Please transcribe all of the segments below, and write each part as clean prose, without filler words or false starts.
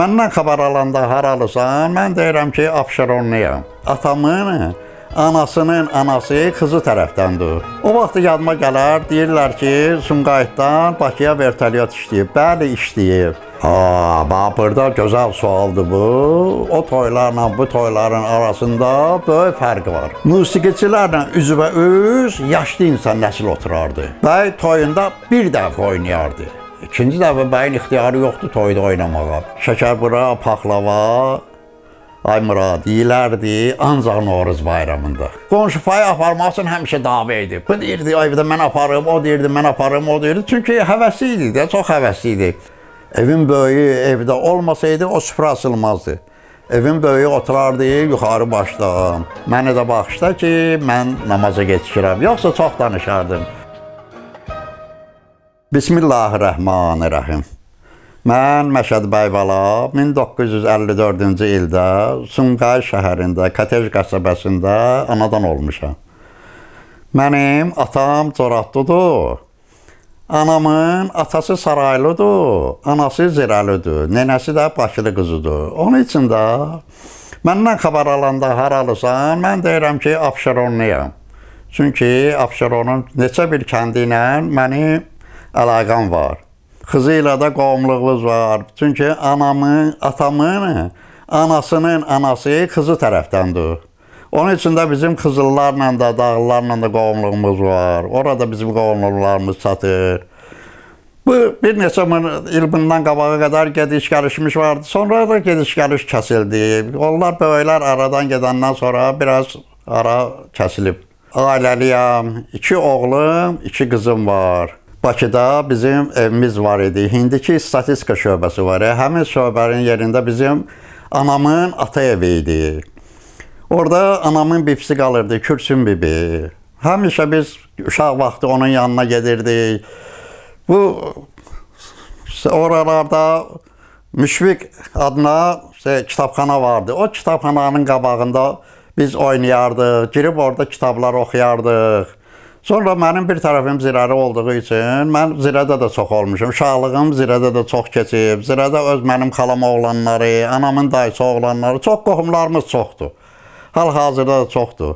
Məndən xəbər alanda haralısan, mən deyirəm ki, Abşeronluyam. Atamın anasının anası qızı tərəfdəndir. O vaxt yadıma gələr, deyirlər ki, Sumqayıtdan Bakıya vertolyot işləyib. Bəli, işləyib. Ha, bax burada gözəl sualdır bu. O toylarla bu toyların arasında böyük fərq var. Musiqiçilərlə üzbəüz yaşlı insan nəsil oturardı. Bəy toyunda bir dəfə oynayardı. İkinci dəfə bəyin ixtiyarı yoxdur toyda oynamağa. Şəkərbura, paxlava, ay Murad, yeyilərdi ancaq Novruz bayramında. Qonşu payı aparmaq üçün həmişə dava idi. Bu deyirdi, ay bir də mən aparım, o deyirdi, mən aparım, o deyirdi. Çünki həvəsli idi də, çox həvəsli idi. Evin böyüyü evdə olmasaydı o süfrə açılmazdı. Evin böyüyü oturardı yuxarı başda. Məni də baxışda ki, mən namaza gecikirəm. Yoxsa çox danışardım. Bismillahirrahmanirrahim. Mən Məşəd Bəybala 1954-cü ildə Sumqayıt şəhərində, Katej qəsəbəsində anadan olmuşam. Mənim atam Coratlıdır. Anamın atası Saraylıdır, anası Zirəlidir, nənəsi də Bakılı qızıdır. Onun üçün də məndən xəbər alanda haralısan, mən deyirəm ki, Abşeronluyam. Çünki Abşeronun neçə bir kəndi ilə mənim əlaqəm var. Xızı ilə də qohumluğumuz var. Çünki anamın, atamın, anasının anası Xızı tərəfdəndir. Onun üçün də bizim Xızıllarla da, dağlılarla da qohumluğumuz var. Orada bizim qohumluqlarımız çatır. Bu bir neçə il bundan qabağa qədər gediş gəlişmiş vardı. Sonra da gediş gəliş kəsildi. Onlar böyüklər aradan gedəndən sonra biraz ara kəsilib. Ailəliyəm. 2 oğlum, 2 qızım var. Bakıda bizim evimiz var idi. İndiki statistika şöbəsi var. Həmin şöbənin yerində bizim anamın ata evi idi. Orada anamın bibisi qalırdı, Kürsün bibi. Həmişə biz uşaq vaxtı onun yanına gedirdik. Bu oralarda Müşfiq adına kitabxana vardı. O kitabxananın qabağında biz oynayardıq, girib orada kitablar oxuyardıq. Sonra mənim bir tərəfim Zirəli olduğu üçün mən Zirədə də çox olmuşum. Uşaqlığım Zirədə də çox keçib. Zirədə öz mənim xalam oğlanları, anamın dayısı oğlanları, çox qohumlarımız çoxdur. Hal-hazırda da çoxdur.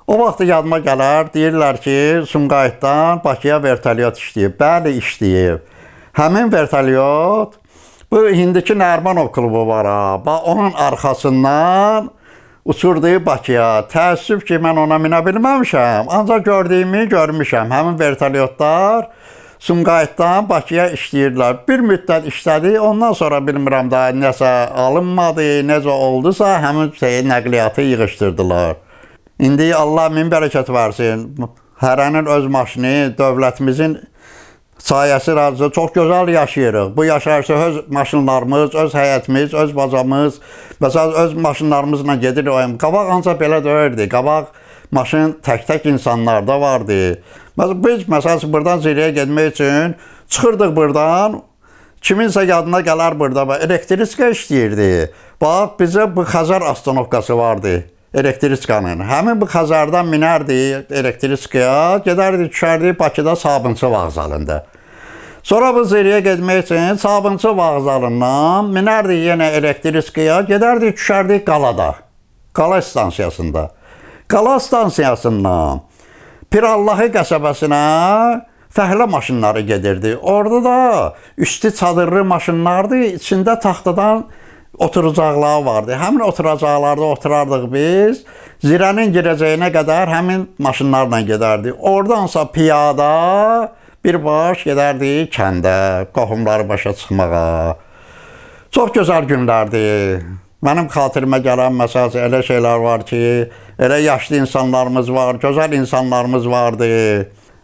O vaxt yadıma gələr, deyirlər ki, Sumqayıtdan Bakıya vertolyot işləyib. Bəli, işləyib. Həmin vertolyot, bu indiki Nərmanov klubu var ha, onun arxasından uçurdu Bakıya. Təəssüf ki, mən ona minə bilməmişəm. Ancaq gördüyümü görmüşəm. Həmin vertolyotlar Sumqayıtdan Bakıya işləyirdilər. Bir müddət işlədi, ondan sonra bilmirəm daha nəsə alınmadı, necə oldusa həmin şeyi, nəqliyyatı yığışdırdılar. İndi Allah min bərəkət versin. Hərənin öz maşını, dövlətimizin sayəsi razı çox gözəl yaşayırıq. Bu yaşayışda öz maşınlarımız, öz həyətimiz, öz bacamız, məsələn öz maşınlarımızla gedirik. Qabaq ancaq belə deyirdi. Qabaq maşın tək-tək insanlarda vardı. Biz məsələn buradan Zirəyə getmək üçün çıxırdıq buradan. Kiminsə yadına gələr burada elektriska işləyirdi. Bax bizə bu Xəzər astanovkası vardı elektriçkanın. Həmin bu Xəzərdən minərdi elektriçkaya, gedərdi, düşərdi Bakıda Sabunçu vağzalında. Sonra bu Zirəyə getmək üçün Sabunçu vağzalından minərdi yenə elektriçkaya, gedərdi, düşərdi Qalada. Qala stansiyasında. Qala stansiyasından Pirallahı qəsəbəsinə fəhlə maşınları gedirdi. Orada da üstü çadırlı maşınlardı, içində taxtadan oturacaqları vardı. Həmin oturacaqlarda oturardıq biz. Zirənin girəcəyinə qədər həmin maşınlarla gedərdik. Oradansa piyada bir baş gedərdik kəndə, qohumları başa çıxmağa. Çox gözəl günlərdi. Mənim xatirimə gələn məsələn elə şeylər var ki, elə yaşlı insanlarımız var, gözəl insanlarımız vardı.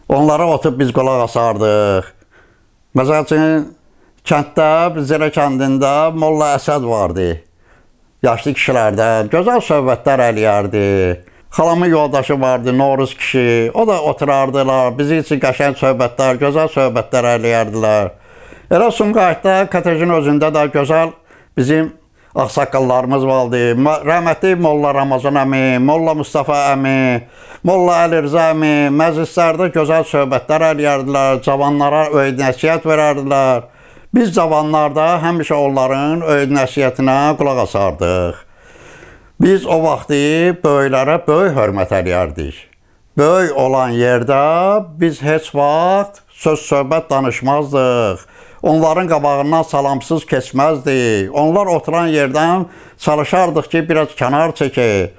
Onlara oturub biz qulaq asardıq. Məsəl üçün, kənddə, Zirə kəndində Molla Əsəd vardı. Yaşlı kişilərdən gözəl söhbətlər eləyərdi. Xalamın yoldaşı vardı, Noruz kişi. O da oturardılar. Bizi üçün qəşəng söhbətlər, gözəl söhbətlər eləyərdilər. Elə Sumqayıtda, Katejin özündə də gözəl bizim ağsaqqallarımız vardı. Rəhmətli Molla Ramazan əmi, Molla Mustafa əmi, Molla Əlirza əmi məclislərdə gözəl söhbətlər eləyərdilər, cavanlara öyüd nəsihət verərdilər. Biz cavanlar da həmişə onların öyüd nəsihətinə qulaq asardıq. Biz o vaxtı böyüklərə böyük hörmət eləyərdik. Böyük olan yerdə biz heç vaxt söz-söhbət danışmazdıq. Onların qabağından salamsız keçməzdik. Onlar oturan yerdən çalışardıq ki, biraz kənar çəkək,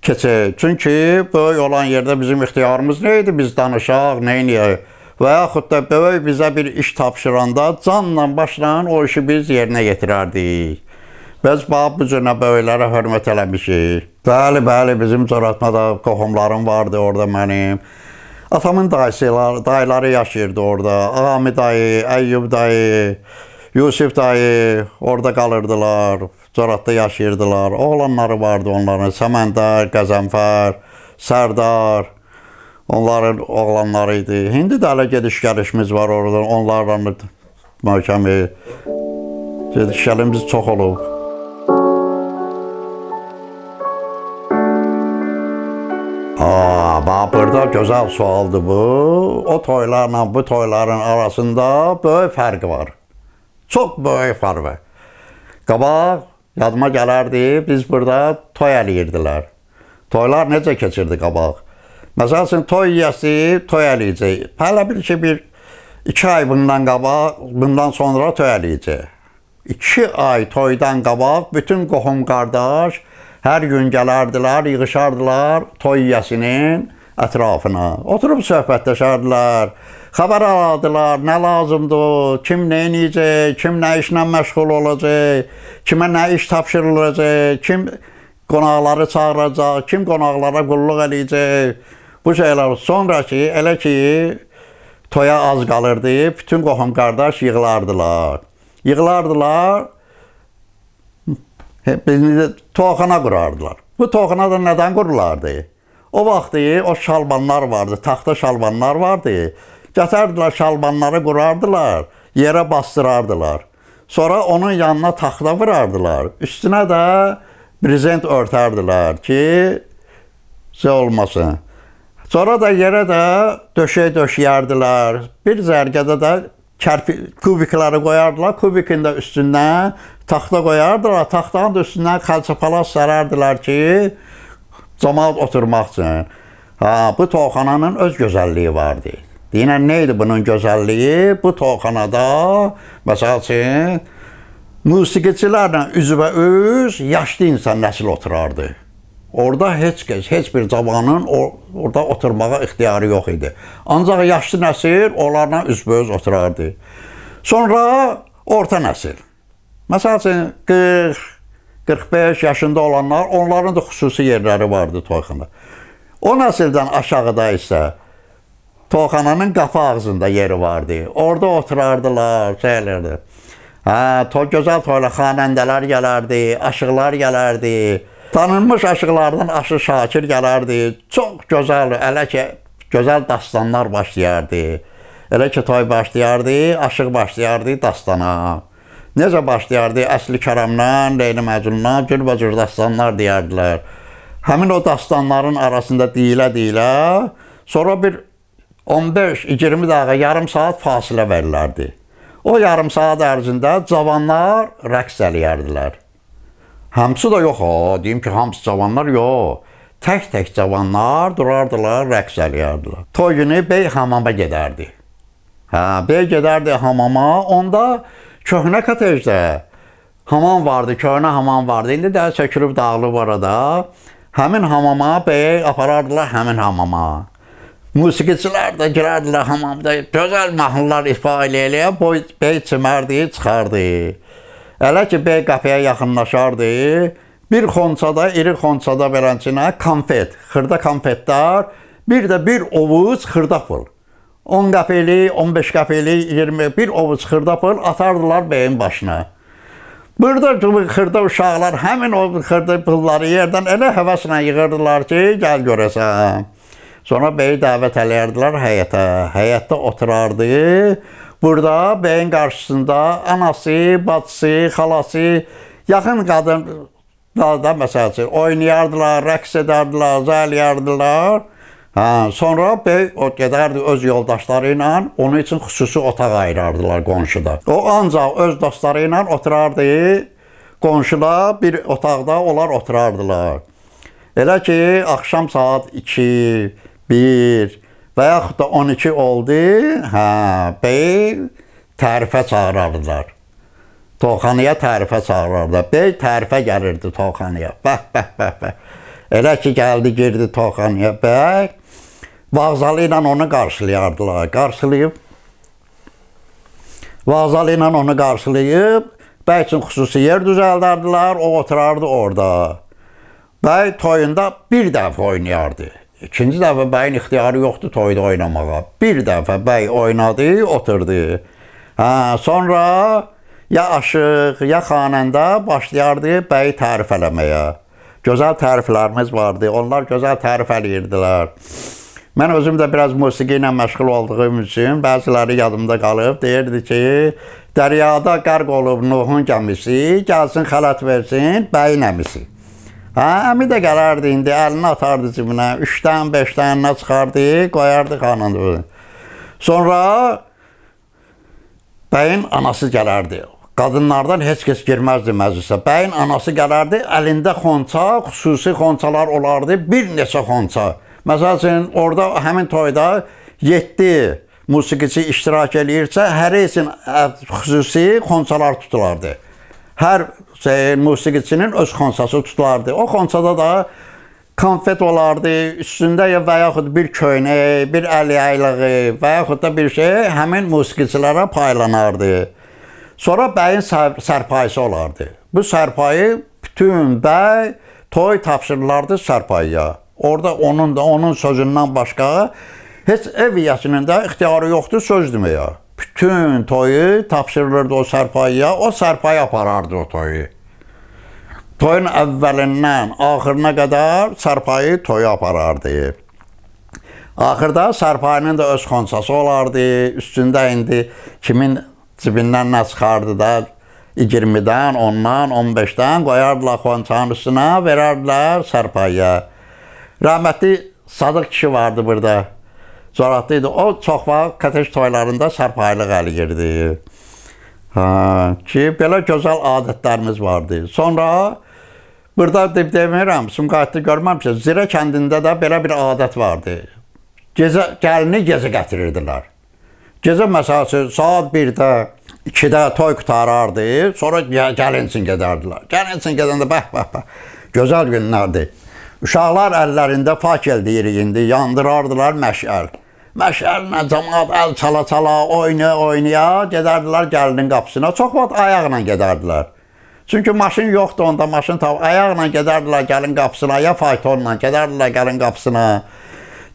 keçək. Çünki böyük olan yerdə bizim ixtiyarımız nə idi? Biz danışaq, nə eləyək? Və yaxud da böyük bizə bir iş tapşıranda canla başla o işi biz yerinə yetirərdik. Biz bu cürə böyüklərə hörmət eləmişik. Bəli, bəli, bizim Coratmada qohumlarım vardı orada mənim. Atamın dayıları yaşayırdı orada. Ağami dayı, Əyyub dayı, Yusif dayı orada qalırdılar. Coratda yaşayırdılar. Oğlanları vardı onların. Səməndər, Qəzənfər, Sərdar. Onların oğlanları idi. İndi də hələ gediş-gəlişimiz var orada. Onlarla möhkəmi gediş-gəlimiz çox olub. Bax, burada gözəl sualdır bu. O toylarla bu toyların arasında böyük fərq var. Çox böyük fərq var. Qabaq yadıma gələrdi, biz burada toy eləyirdilər. Toylar necə keçirdi qabaq? Məsəl üçün, toy yiyəsi toy eləyəcək. Hələ bil ki, bir 2 ay bundan qabaq, bundan sonra toy eləyəcək. 2 ay toydan qabaq bütün qohum qardaş hər gün gələrdilər, yığışardılar toy yiyəsinin ətrafına. Oturub söhbətləşərdilər, xəbər alardılar, nə lazımdır, kim nə eləyəcək, kim nə işlə məşğul olacaq, kimə nə iş tapşırılacaq, kim qonaqları çağıracaq, kim qonaqlara qulluq eləyəcək. Bu şeylər sonra ki, elə ki, toya az qalırdı, bütün qohum qardaş yığılardılar. Yığılardılar, toxana qurardılar. Bu toxana da nədən qurulardı? O vaxtı o şalbanlar vardı, taxta şalbanlar vardı. Gətərdilər şalbanları qurardılar, yerə bastırardılar. Sonra onun yanına taxta vurardılar. Üstünə də brezent örtərdilər ki, şey olmasın. Sonra da yerə də döşək döşəyərdilər. Bir zərgədə də kubikləri qoyardılar. Kubikin də üstündən taxta qoyardılar. Taxtanın da üstündən xalça-palas sərərdilər ki, camaat oturmaq üçün. Ha, bu toxananın öz gözəlliyi vardı. Deyinə, nə idi bunun gözəlliyi? Bu toxanada, məsəl üçün, musiqiçilərlə üzbəüz yaşlı insan nəsil oturardı. Orada heç kəs, heç bir cavanın orada oturmağa ixtiyarı yox idi. Ancaq yaşlı nəsil onlarla üzbəüz oturardı. Sonra orta nəsil. Məsəl üçün, 40-45 yaşında olanlar, onların da xüsusi yerləri vardı toyxanada. O nəsildən aşağıda isə toyxananın qapı ağzında yeri vardı. Orada oturardılar, şey elirdi. Hə, gözəl toyla xanəndələr gələrdi, aşıqlar gələrdi. Tanınmış aşıqlardan Aşıq Şakir gələrdi. Çox gözəl, elə ki, gözəl dastanlar başlayardı. Elə ki, toy başlayardı, aşıq başlayardı dastana. Necə başlayardı? Əsli Kərəmdən, Leyli Məcnundan, cürbəcür dastanlar deyərdilər. Həmin o dastanların arasında deyilə-deyilə, sonra bir 15-20 dəqiqə, yarım saat fasilə verilərdi. O yarım saat ərzində cavanlar rəqs eləyərdilər. Hamısı da yox, ha, deyim ki, hamısı cavanlar yox. Tək-tək cavanlar durardılar, rəqs eləyərdilər. Toy günü bey hamama gedərdi. Hə, bey gedərdi hamama, onda köhnə kotejdə hamam vardı, köhnə hamam vardı. İndi də sökülüb dağılıb orada. Həmin hamama bey aparardılar, həmin hamama. Musiqiçilər də girərdilər hamamda, gözəl mahnılar ifa eləyə-eləyə, bey çimərdi, çıxardı. Elə ki, bey qapıya yaxınlaşardı, bir xonçada, iri xonçada beləncə konfet, xırda konfetlər, bir də bir ovuc xırda pul. 10 qəpiklik, 15 qəpiklik, 20, bir ovuc xırda pul atardılar beyin başına. Burada xırda uşaqlar həmin o xırda pulları yerdən elə həvəslə yığırdılar ki, gəl görəsən. Sonra beyi dəvət eləyərdilər həyətə. Həyətdə oturardı. Burada beyin qarşısında anası, bacısı, xalası, yaxın qadın da məsəl üçün oynayardılar, rəqs edərdilər, zəliyərdilər. Hə, sonra bəy o gedərdi öz yoldaşları ilə, onun üçün xüsusi otaq ayırardılar qonşuda. O ancaq öz dostları ilə oturardı, qonşuda bir otaqda onlar oturardılar. Elə ki, axşam saat 2, 1 və yaxud da 12 oldu, hə, bəy tərifə çağırardılar. Toxanaya tərifə çağırardılar. Bəy tərifə gəlirdi toxanaya. Bəh, bəh, bəh, bəh. Elə ki, gəldi, girdi toxanaya, bəy, vağzalı ilə onu qarşılayardılar. Qarşılayıb, vağzalı ilə onu qarşılayıb, bəy üçün xüsusi yer düzəldərdilər, o oturardı orada. Bəy toyunda bir dəfə oynayardı. İkinci dəfə bəyin ixtiyarı yoxdur toyda oynamağa. Bir dəfə bəy oynadı, oturdu. Hə, sonra ya aşıq, ya xanəndə başlayardı bəyi tərif eləməyə. Gözəl təriflərimiz vardı, onlar gözəl tərif eləyirdilər. Mən özüm də biraz musiqi ilə məşğul olduğum üçün bəziləri yadımda qalıb, deyirdi ki, dəryada qərq olub Nuhun gəmisi, gəlsin xələt versin bəyin əmisi. Hə, əmi də gələrdi indi, əlini atardı cibinə, 3-dən, 5-dən nə çıxardı, qoyardı xanəndə. Sonra bəyin anası gələrdi. Qadınlardan heç kəs girməzdi məclisə. Bəyin anası gələrdi, əlində xonça, xüsusi xonçalar olardı, bir neçə xonça. Məsəl üçün, orada həmin toyda 7 musiqiçi iştirak eləyirsə, hər üçün xüsusi xonçalar tutulardı. Hər musiqiçinin öz xonçası tutulardı. O xonçada da konfet olardı, üstündə və yaxud bir köynək, bir əl yaylığı və yaxud da bir şey həmin musiqiçilərə paylanardı. Sonra bəyin sərpayısı olardı. Bu sərpayı bütün bəy toy tapşırılardı sərpayıya. Orada onun da onun sözündən başqa heç ev yiyəsinin də ixtiyarı yoxdur söz deməyə. Bütün toyu tapşırılırdı o sərpayıya, o sərpayı aparardı o toyu. Toyun əvvəlindən axırına qədər sərpayı toyu aparardı. Axırda sərpayının da öz xonçası olardı, üstündə indi kimin cibindən nə çıxardı da 20-dən, 10-dan, 15-dən qoyardılar xonçanın üstünə, verərdilər sərpayıya. Rəhmətli Sadıq kişi vardı burada, zoratlı idi. O çox vaxt kateş toylarında sərpaylıq eləyirdi. Hə, ki, belə gözəl adətlərimiz vardı. Sonra burada demirəm, Sumqayıtda görməmişəm, Zirə kəndində də belə bir adət vardı. Gecə, gəlini gecə gətirirdilər. Gecə məsəl üçün saat 1-də, 2-də toy qurtarardı, sonra gəlin üçün gedərdilər. Gəlin üçün gedəndə bəh, bəh, bəh, gözəl günlərdir. Uşaqlar əllərində fakel deyirik indi, yandırardılar məşəl. Məşəllə camaat əl çala-çala, oynaya-oynaya gedərdilər gəlinin qapısına. Çox vaxt ayaqla gedərdilər. Çünki maşın yoxdur onda, maşın ayaqla gedərdilər gəlin qapısına, ya faytonla gedərdilər gəlin qapısına.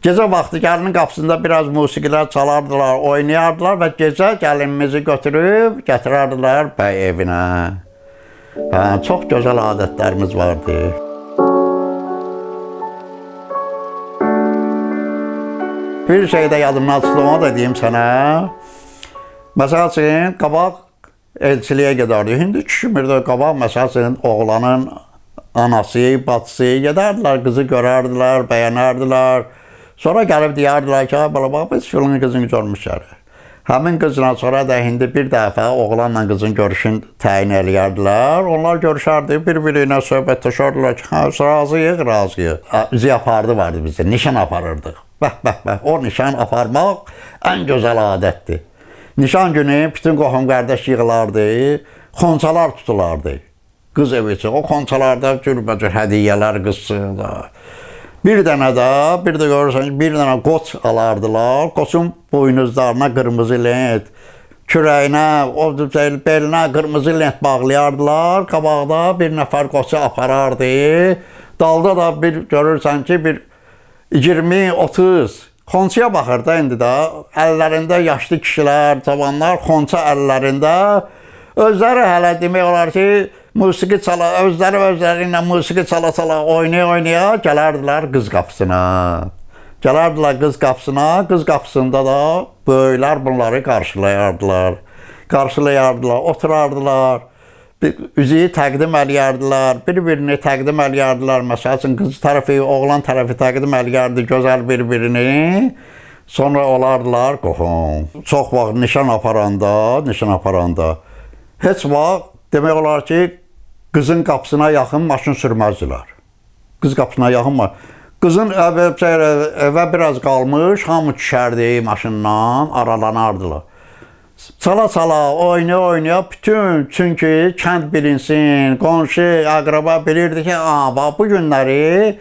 Gecə vaxtı gəlinin qapısında biraz musiqilər çalardılar, oynayardılar və gecə gəlinimizi götürüb gətirərdilər bəy evinə. Hə, çox gözəl adətlərimiz vardı. Bir şey də yadımdan çıxdı, onu da deyim sənə. Məsəl üçün, qabaq elçiliyə gedərdi. İndi kişimirdə qabaq, məsəl üçün, oğlanın anası, bacısı gedərdilər, qızı görərdilər, bəyənərdilər. Sonra gəlib deyərdilər ki, belə bax, biz filanın qızını görmüşük. Həmin qızla sonra da indi bir dəfə oğlanla qızın görüşünü təyin eləyərdilər. Onlar görüşərdi, bir-biri ilə söhbətləşərdilər ki, hə, razıyıq, razıyıq. Üzü apardı vardı bizdə, nişan aparırdıq. Bəh, bəh, bəh, o nişan aparmaq ən gözəl adətdir. Nişan günü bütün qohum qardaş yığılardı, xonçalar tutulardı. Qız evi üçün, o xonçalarda cürbəcür hədiyyələr qızsın da. Bir dənə də, bir də görürsən ki, bir dənə qoç alardılar. Qoçun boynuzlarına qırmızı lent, kürəyinə, o belinə qırmızı lent bağlayardılar. Qabaqda bir nəfər qoçu aparardı. Dalda da bir görürsən ki, bir 20-30 xonçaya baxır da indi də. Əllərində yaşlı kişilər, cavanlar xonça əllərində. Özləri hələ demək olar ki, musiqi çala, özləri ilə musiqi çala-çala, oynaya-oynaya gələrdilər qız qapısına. Gələrdilər qız qapısına, qız qapısında da böyüklər bunları qarşılayardılar. Qarşılayardılar, oturardılar. Üzüyü təqdim eləyərdilər, bir-birini təqdim eləyərdilər. Məsəl üçün, qız tərəfi, oğlan tərəfi təqdim eləyərdi gözəl bir-birini. Sonra olardılar qohum. Çox vaxt nişan aparanda, heç vaxt demək olar ki, qızın qapısına yaxın maşın sürməzdilər. Qız qapısına yaxın maşın. Qızın evə biraz qalmış, hamı düşərdi maşından, aralanardılar. Çala-çala, oynaya-oynaya bütün, çünki kənd bilinsin, qonşu, əqraba bilirdi ki, bax, bu günləri,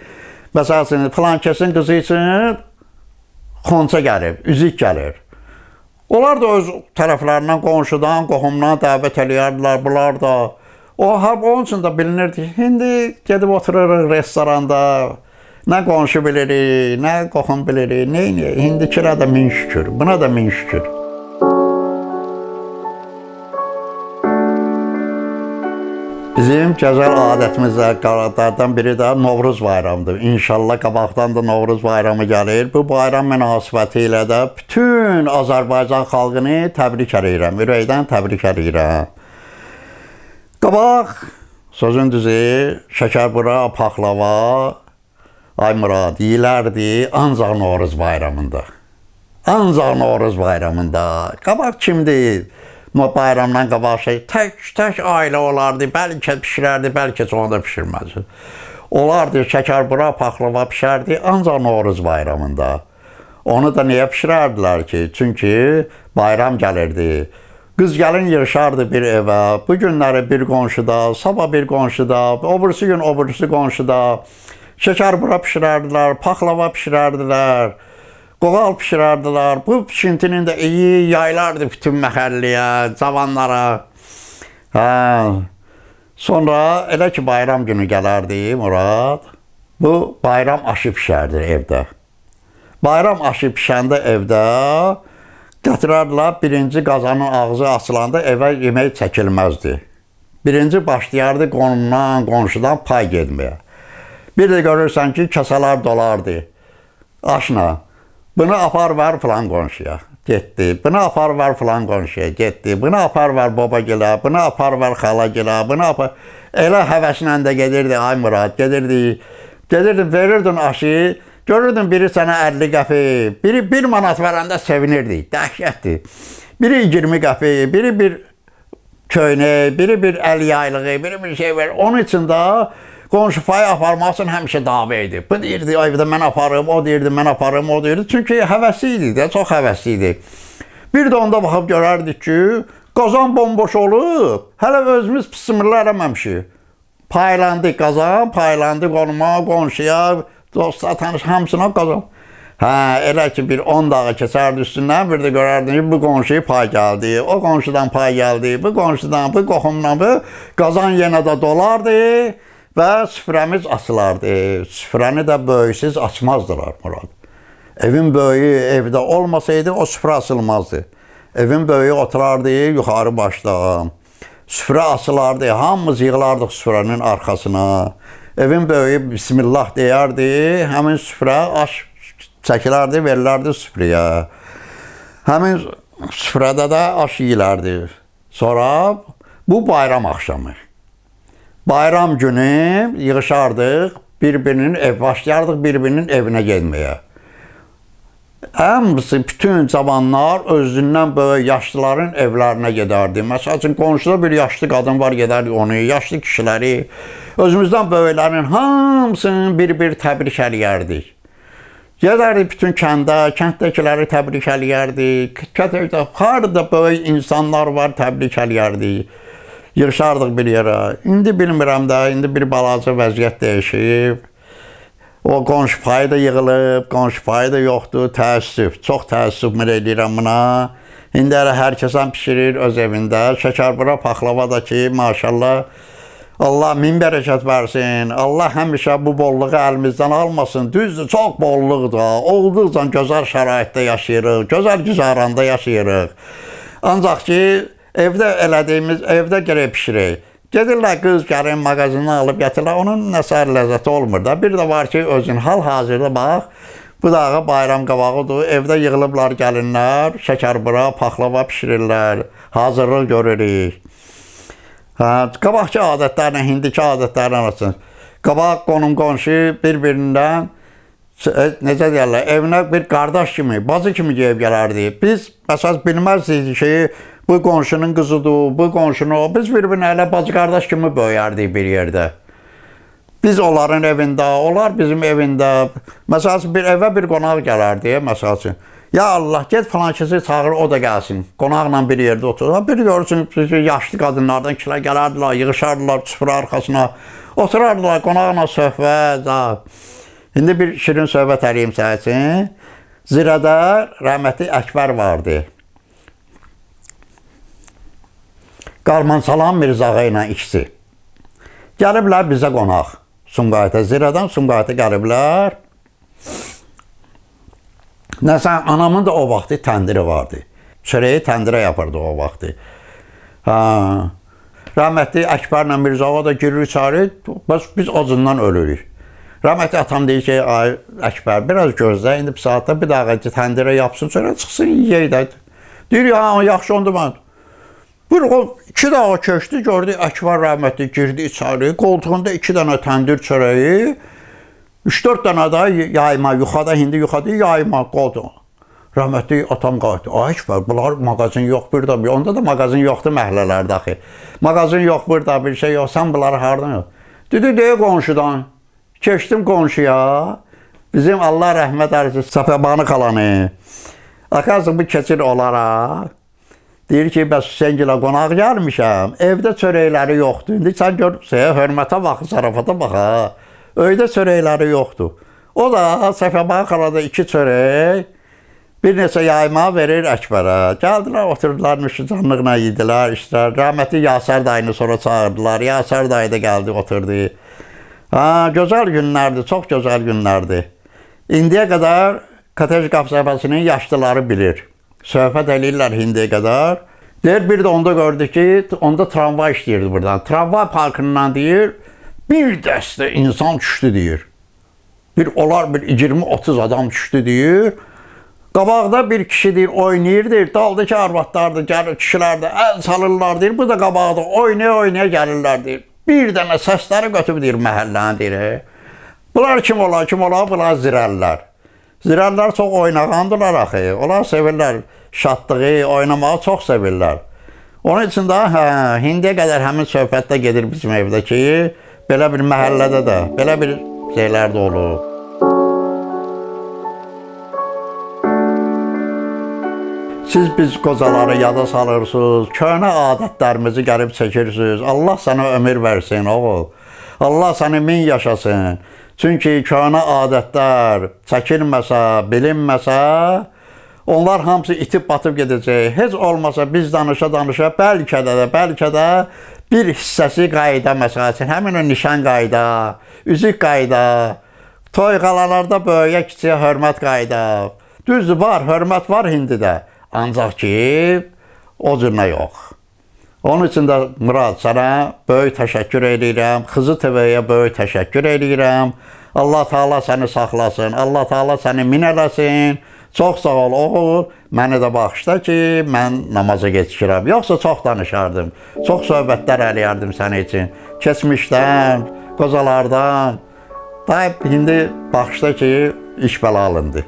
məsəl üçün, filankəsin qızı üçün xonça gəlir, üzük gəlir. Onlar da öz tərəflərindən, qonşudan, qohumdan dəvət eləyərdilər, bunlar da. Onun üçün də bilinirdi ki, indi gedib otururuq restoranda, nə qonşu bilirik, nə qohum bilirik, nə eləyək. İndikilərə də min şükür, buna da min şükür. Bizim gözəl adətimizdə qaradlardan biri də Novruz bayramıdır. İnşallah qabaqdan da Novruz bayramı gəlir. Bu bayram münasibəti ilə də bütün Azərbaycan xalqını təbrik eləyirəm, ürəkdən təbrik eləyirəm. Qabaq, sözün düzü, şəkərbura, paxlava, ay Murad, yeyilərdi ancaq Novruz bayramında. Ancaq Novruz bayramında. Qabaq kimdir? Bayramdan qabaq şey, tək-tək ailə olardı, bəlkə pişirərdi, bəlkə çoxunu da pişirməzdi. Olardı, şəkərbura, paxlava pişərdi, ancaq Novruz bayramında. Onu da niyə pişirərdilər ki? Çünki bayram gəlirdi. Qız gəlin yığışardı bir evə, bu günləri bir qonşuda, sabah bir qonşuda, o birisi gün o birisi qonşuda. Şəkərbura pişirərdilər, paxlava pişirərdilər. Qoğal pişirərdilər. Bu pişintinin də iyi yaylardı bütün məhəlliyə, cavanlara. Hə. Sonra elə ki bayram günü gələrdi Murad, bu bayram aşı pişərdi evdə. Bayram aşı pişəndə evdə gətirərdilər, birinci qazanın ağzı açılanda evə yemək çəkilməzdi. Birinci başlayardı qonumdan, qonşudan pay getməyə. Bir də görürsən ki, kəsələr dolardı aşla. Bunu apar ver filan qonşuya, getdi. Bunu apar ver filan qonşuya, getdi. Bunu apar ver babagilə, bunu apar ver xalagilə, bunu apar... Elə həvəslə də gedirdi, ay Murad, gedirdi. Gedirdin, verirdin aşı, görürdün biri sənə 50 qəpik, biri 1 manat verəndə sevinirdi, dəhşətdir. Biri 20 qəpik, biri bir köynək, biri bir əl yaylığı, biri bir şey verir. Onun üçün də qonşu payı aparmaq üçün həmişə dava idi. Bu deyirdi, evdə mən aparım, o deyirdi, mən aparım, o deyirdi. Çünki həvəsli idi də, çox həvəsli idi. Bir də onda baxıb görərdik ki, qazan bomboş olub, hələ özümüz pısımırlar eləməmişik. Paylandı qazan, paylandı qonuma, qonşuya, dosta, tanış, hamısına qazan. Hə, elə ki bir 10 dağı keçərdi üstündən, bir də görərdin ki, bu qonşuya pay gəldi, o qonşudan pay gəldi, bu qonşudan, bu qohumdan, bu qazan yenə də dolardı. Və süfrəmiz açılardı. Süfrəni də böyüksüz açmazdılar Murad. Evin böyüyü evdə olmasaydı o süfrə açılmazdı. Evin böyüyü oturardı yuxarı başda. Süfrə açılardı, hamımız yığılardıq süfrənin arxasına. Evin böyüyü Bismillah deyərdi, həmin süfrə aş çəkilərdi, verilərdi süfrəyə. Həmin süfrədə də aş yeyilərdi. Sonra bu bayram axşamı. Bayram günü yığışardıq, bir-birinin ev başlayardıq bir-birinin evinə getməyə. Hamısı, bütün cavanlar özündən böyük yaşlıların evlərinə gedərdi. Məsəl üçün, qonşuda bir yaşlı qadın var, gedərdi onu, yaşlı kişiləri, özümüzdən böyüklərin hamısını bir-bir təbrik eləyərdik. Gedərdik bütün kəndə, kənddəkiləri təbrik eləyərdik, kənddə harada böyük insanlar var, təbrik eləyərdik. Yığışardıq bir yerə. İndi bilmirəm də, indi bir balaca vəziyyət dəyişib. O qonşu payı da yığılıb, qonşu payı da yoxdur. Təəssüf, çox təəssüf eləyirəm buna. İndi hələ hər kəsən pişirir öz evində. Şəkərbura, paxlava da ki, maşallah. Allah min bərəkət versin. Allah həmişə bu bolluğu əlimizdən almasın. Düzdür, çox bolluqdur. Olduqca gözəl şəraitdə yaşayırıq, gözəl güzəranda yaşayırıq. Ancaq ki, evdə elədiyimiz, evdə gərək pişirək. Gedirlər, qız gəlin, mağazindən alıb gətirirlər, onun nəsə ləzzəti olmur da. Bir də var ki, özün hal-hazırda bax, bu dağı bayram qabağıdır, evdə yığılıblar gəlinlər, şəkərbura, paxlava pişirirlər, hazırlıq görürük. Hə, qabaqki adətlərlə indiki adətlərin arasında. Qabaq qonum-qonşu bir-birindən necə deyirlər, evinə bir qardaş kimi, bacı kimi gəlib gələrdi. Biz əsas bilməzdik ki, bu qonşunun qızıdır, bu qonşunun o. Biz bir-birinə elə bacı qardaş kimi böyüyərdik bir yerdə. Biz onların evində, onlar bizim evində. Məsəl üçün bir evə bir qonaq gələrdi, məsəl üçün. Ya Allah, get filankəsi çağır, o da gəlsin. Qonaqla bir yerdə oturur. Bir görürsün, yaşlı qadınlardan kilər gələrdilər, yığışardılar süfrə arxasına. Oturardılar qonaqla söhbət. Ha. İndi bir şirin söhbət eləyim sənin üçün. Zirədə rəhmətli Əkbər vardı. Qarmansalan Mirzağa ilə ikisi. Gəliblər bizə qonaq. Sumqayıta, Zirədən Sumqayıta gəliblər. Nəsə, anamın da o vaxtı təndiri vardı. Çörəyi təndirə yapırdı o vaxtı. Ha. Rəhmətli Əkbərlə Mirzağa da girir içəri, bəs biz acından ölürük. Rəhmətli atam deyir ki, ay Əkbər, biraz gözlə, indi bir saatda bir dəqiqə təndirə yapsın, çörək çıxsın, yeyək də. Deyir, ya, yaxşı onda mən. Bir o 2 dəqiqə keçdi, gördü Əkbər rəhmətli girdi içəri, qoltuğunda 2 dənə təndir çörəyi, 3-4 dənə də yayma, yuxarıda, hindi yuxarıda yayma qoltuğu. Rəhmətli atam qayıtdı. Ay Əkbər, bunlar mağazin yox burada. Onda da mağazin yoxdur məhəllələrdə axı. Mağazin yox burada, bir şey yox. Sən bunları hardan yox? Dedi, deyə qonşudan. Keçdim qonşuya. Bizim Allah rəhmət eləsin Səfəbanı xalanı. Axı bu keçir onlara. Deyir ki, bəs Hüseyingilə qonaq gəlmişəm. Evdə çörəkləri yoxdur. İndi sən gör, hörmətə bax, zarafata bax ha. Öydə çörəkləri yoxdur. O da Səfəbanı xalada 2 çörək, bir neçə yayma verir Əkbərə. Gəldilər, oturdular, nüşicanlıqla yedilər, içdilər. Rəhmətli Yasər dayını sonra çağırdılar. Yasər dayı da gəldi, oturdu. Ha, gözəl günlərdir, çox gözəl günlərdir. İndiyə qədər Kotej qəsəbəsinin yaşlıları bilir. Söhbət eləyirlər indiyə qədər. Deyir, bir də onda gördük ki, onda tramvay işləyirdi buradan. Tramvay parkından deyir, bir dəstə insan düşdü deyir. Bir onlar bir 20-30 adam düşdü deyir. Qabaqda bir kişi deyir, oynayır deyir. Daldakı arvadlar da, gəlir, kişilər də əl salırlar deyir. Bu da qabaqda oynaya-oynaya gəlirlər deyir. Bir dənə səsləri götürüb deyir məhəlləni deyir. Bunlar kim olar, kim olar? Bunlar zirəllər. Zirəllər çox oynağandılar axı. Onlar sevirlər şadlığı, oynamağı çox sevirlər. Onun üçün də hə, indiyə qədər həmin söhbətdə gedir bizim evdə ki, belə bir məhəllədə də, belə bir şeylər də olur. Siz biz qocaları yada salırsınız, köhnə adətlərimizi gəlib çəkirsiniz. Allah sənə ömür versin, oğul. Allah səni 1000 yaşasın. Çünki köhnə adətlər çəkilməsə, bilinməsə, onlar hamısı itib batıb gedəcək. Heç olmasa biz danışa-danışa bəlkə də bir hissəsi qayda məsəl üçün, həmin o nişan qayda, üzük qayda, toy qalalarda böyüyə kiçiyə hörmət qayda. Düzdür, var, hörmət var indi də. Ancaq ki, o cürünə yox. Onun üçün də Murad, sənə böyük təşəkkür edirəm. Xızı TV-yə böyük təşəkkür edirəm. Allah Teala səni saxlasın. Allah Teala səni min eləsin. Çox sağ ol oğul. Məni də bağışla ki, mən namaza gecikirəm. Yoxsa çox danışardım. Çox söhbətlər eləyərdim sənin üçün. Keçmişdən, qocalardan. Daha indi bağışla ki, iş bəla alındı.